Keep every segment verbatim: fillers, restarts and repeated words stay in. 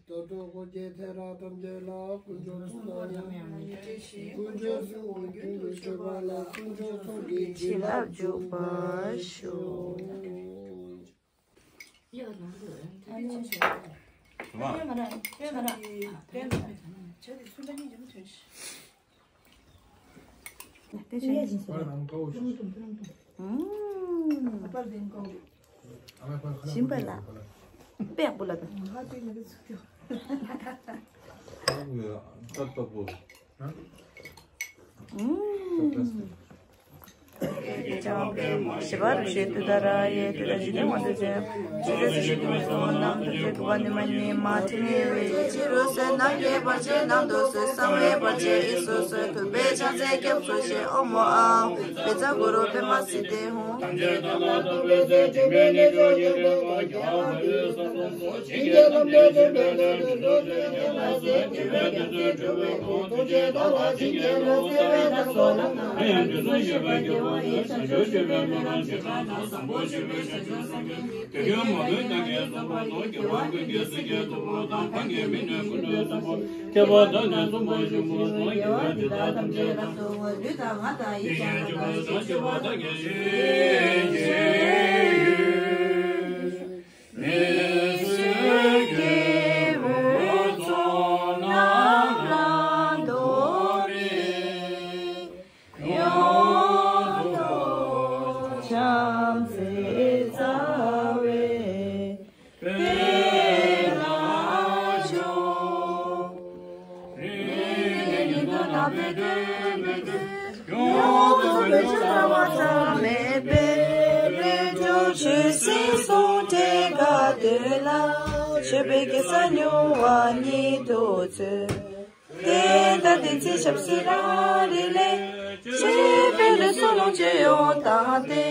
ད་དུང་ཁོ་རྒྱལ་ཐེ་ར་ཐམས་ཅད་ལ་དཀོན་མཆོག་གསུམ་ལ་དཀོན་མཆོག་གསུམ་དབང་རྒྱུན་དུ་མཆོད་པ་ལ་དཀོན་མཆོག་གསུམ་གྱི་བྱིན་རླབས་འཇུག་པར་ཤོག་ཞིམ་པ་ལ། པེག་པོ་ལ། ཞི་བ་རུ་ཞེ་ཏུ་ད་ར་ཡེ་ཏུ་ད་ཞི་ཏུ་མ་ཏུ་ཅེ། ཅི་ཟེར་ཞི་ཏུ་མི་སོང་ནམ་དུ་ཚེ་གུ་བ་ནི་མ་ཉེ་མ་ཁྲི་ནེ་བེ། ཅི་རུ་སེ་ནམ་ཡེ་བར་ཆེ་ནམ་དུ་སེ་སམ་ཡེ་བར་ཆེ་ཨི་སུ་སེ་ཐུ་བེ་ཆང་སེ་སྐྱབས་སུ་ཤེ་ཨོ་མོ་ཨ། བེ་ཙ་གུ་རུ་བེ་མ་སི་ཏེ་ཧོང་། ཆོས་པའི་གེ་སར་མྱུར་བ་ཉིད་དུ་བྱོན། དེ་ལྟར་བསྟན་འཛིན་ཞབས་སོར་རང་རིགས་ལས། ཆོས་པའི་ལུས་སུ་ལོངས་སྤྱོད་ཡོངས་བཏང་སྟེ།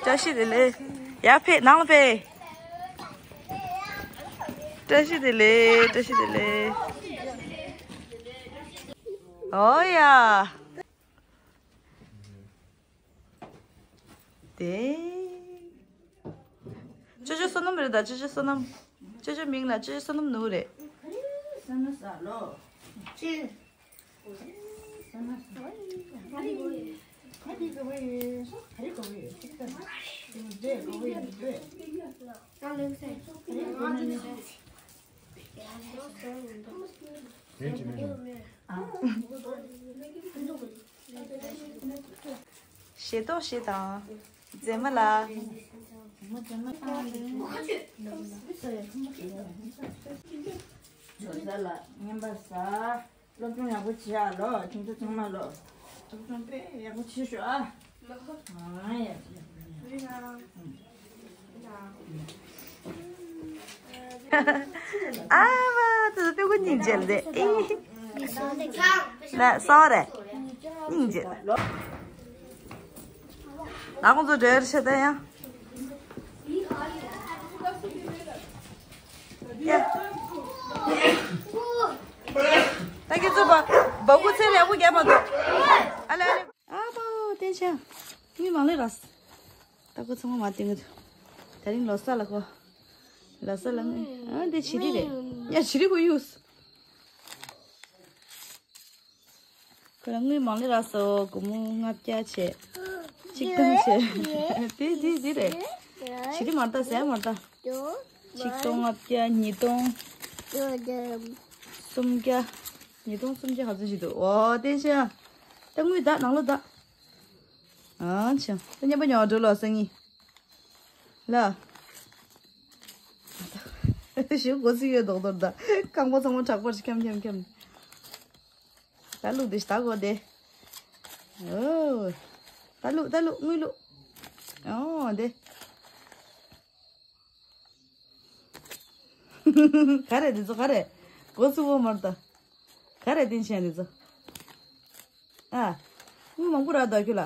བཀྲ་ཤིས་བདེ་ལེགས། ཡར་ཕེབས་ནང་ལ་ཕེབས། བཀྲ་ཤིས་བདེ་ལེགས། བཀྲ་ཤིས་བདེ་ལེགས། ཨོ་ཡ། དེ། ཅོ་ཅོ་བསོད་ནམས་རེད་ད། ཅོ་ཅོ་བསོད་ནམས། ཅོ་ཅོ་མིང་ལ་ཅོ་ཅོ་བསོད་ནམས་ནུ་རེད། ཞལ་ཏོག་ཞིག་དང་། མཛེས་མ་ལ། ཇོ་བདག་ལ་རྔན་པ་ཟ། སློབ་སྦྱོང་ཡག་པོ་བྱེད་ཨ་ལོ། ཁྱེད་ཚོ་ཚང་མ་ལོ། སློབ་སྦྱོང་དཔེ་ཡག་པོ་བྱེད་ཤོག་ཨ། ཨ་ཡ། ཨ་མ་ཙི་ཙི་སྤུ་གུ་སྙིང་རྗེ་ལ་དེ། ལ་སོ་རེ། སྙིང་རྗེ། ལ་ཁོང་ཚོ་འབྲེལ་བཤད་ད་ཡང་། ཡ། ད་ཁྱེད་ཚོ་བ་བ་ཀུ་ཚེ་ལེགས་པོ་རྒྱབ་མ་འདུག་ཨ་ལེ་ཨ་ལེ། ཨ་མའོ་བསྟན་ཆ། མི་མང་ལེ་ར། ད་ཁོ་ཚང་མ་མ་བསྟན་གི་འདུག་ད་རིང་ལོ་གསར་ལ་ཁོ། ལོ་གསར་ལ་ངས་ཨ་འདི་བྱི་རི་རེད། ཡ་བྱི་རི་ཁོ་གཡུགས། དངུལ་མང་ལེ་རག་སོ། སྒོར་མོ་ལྔ་བརྒྱ་བྱས། ཆིག་སྟོང་བྱས། དེ་དེ་དེ་རེད། ཞི་ལི་མར་ད་ཟས་མར་ད། ཆིག་སྟོང་ལྔ་བརྒྱ། ཉིས་སྟོང་སུམ་བརྒྱ། ཉིས་སྟོང་སུམ་བརྒྱ་ག་ཚོད་ཞིག་འདུག་འོ་དེ་ཤ། ད་དངུལ་ད་ནང་ལོགས་ད། ཨ་ཆ། ད་མཉམ་པོ་ཉོ་འགྲོ་ལོ་སང་ཉིན། ལ། ཞུ་གོ་སི་ཡོད་རྡོག་རྡོག་ད། རྐང་པ་ཚང་མ་དྲག་པར་ཁྱམ་ཁྱམ་ཁྱམ། ད་ལུག་དེ་ཞིག་ད་གོ་དེ། ཨོ། ད་ལུག་ད་ལུག་དངུལ་ལུག་ཨོ་དེ། ག་རེ་དེ་ཚོ་ག་རེ། གོ་སུ་བོ་མར་ད། ག་རེ་དེ་ཆེན་དེ་ཚོ། ཨ། དངུལ་མང་པོ་རག་ད་ཁྱོད་ལ།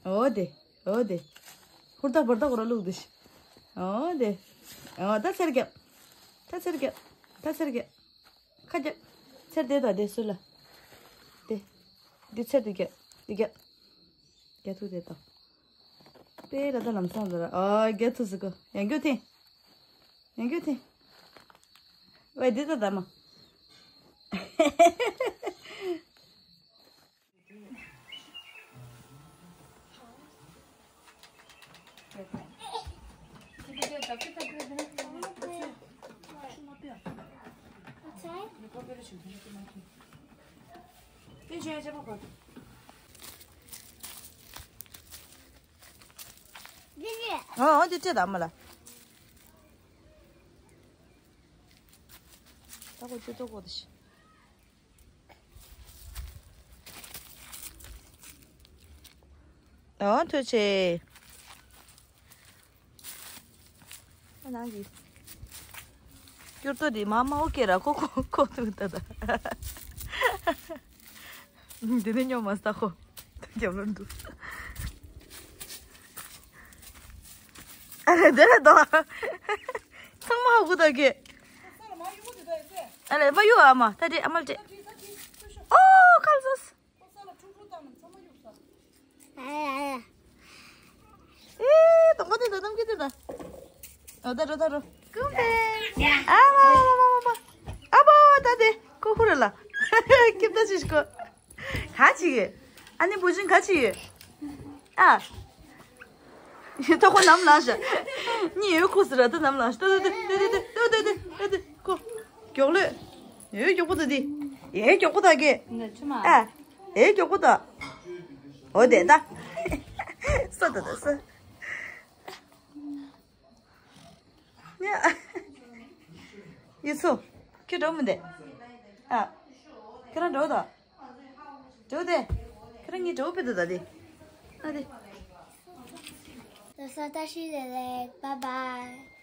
འོ་དེ། འོ་དེ། ཧུར་ཐག་འབར་ཐག་ར་བླུགས་དེ་ཤི། འོ་དེ། འོ་ད་ཚེར་རྒྱབ། ད་ཚེར་རྒྱབ། ད་ཚེར་རྒྱབ། ཁ་རྒྱབ། ཚེར་དེ་དང་དེ་སུ་ལ། དེ། འདི་ཚེར་དེ་རྒྱབ། འདི་རྒྱབ། རྒྱ་ཐུག་དེ་དང་། དཔེ་ར་ད་ལམ་སང་ད་ར། ཨ་རྒྱ་ཐུག་ཟི་གོ། ཡང་རྒྱུ་ཐེ། ཡང་རྒྱུ་ཐེ། ཝེ་འདི་ད་ད་མ། ཨོ་ཨོ་འདི་སྤྲད་དང་མ་ལ། ད་ཁོ་ཅི་ཏོག་གོ་དེ་ཤི། ཨོ་ཐུགས་རྗེ་ཆེ། ཨ་ནང་གི་སྐྱུར་ཏོ་འདི་མ་མ་ཨོ་ཀེ་ར་ཁོ་ཁོ་ཁོ་ཐུག་ད་ད། འདི་ནི་སྨྱོ་མ་ས་ཁོ། རྒྱབ་ལོན་འདུག་ཨ་རེ་འདི་རེད་དོ། ཚང་མ་ཧ་གོ་ད་གི། ཨ་ལེ་བ་ཡུ་ཨ་མ་ད་དེ་ཨ་མ་ལ་དེ། ཨོ་ཁལ་ཟོས། ཨེ། དང་པོ་དེ་དང་ནམ་མཁའ་དེ་དང་། ཨོ་ད་རོ་ད་རོ། ཀུམ་པེ། ཨ་མ་མ་མ་མ་མ། ཨ་བོ་ད་དེ་ཀོ་ཧུ་ར་ལ། ཁྱིམ་ད་ཅིག་ཀོ། ག་ཅིག་ཨ་ནི་བུ་ཆུན་ག་ཅིག་ཨ། ཡི་ཐོག་ཁོ་ནམ་ལངས་ཤག་གཉིད་ཡོད་ཁུག་སི་ར་ད་ནམ་ལངས་ཤག་ཏོ་ཏོ་ཏོ་ཏོ་ཏོ་ཏོ་ཏོ་ཏོ་ཏོ་ཏོ་ཏོ་ཏོ་ཀོ། མགྱོགས་ལོས། ཡོད་མགྱོགས་པོ་ད་དེ། ཡེ་མགྱོགས་པོ་ད་གེ། ཨ། ཡེ་མགྱོགས་པོ་ད། འོ་དེ་ད། སོ་ད་ད་སོ། ཡ། ཡི་ཚོ། ཁྱོད་འགྲོ་མི་འདེ། ཨ། ཁྱོད་རང་འགྲོ་ད། འགྲོ་དེ། ཁྱོད་རང་གཉིས་འགྲོ་པི་ད་ད་དེ། ཨ་དེ། ད་ས་ད་ཤི་ལེ་ལེ། Bye bye།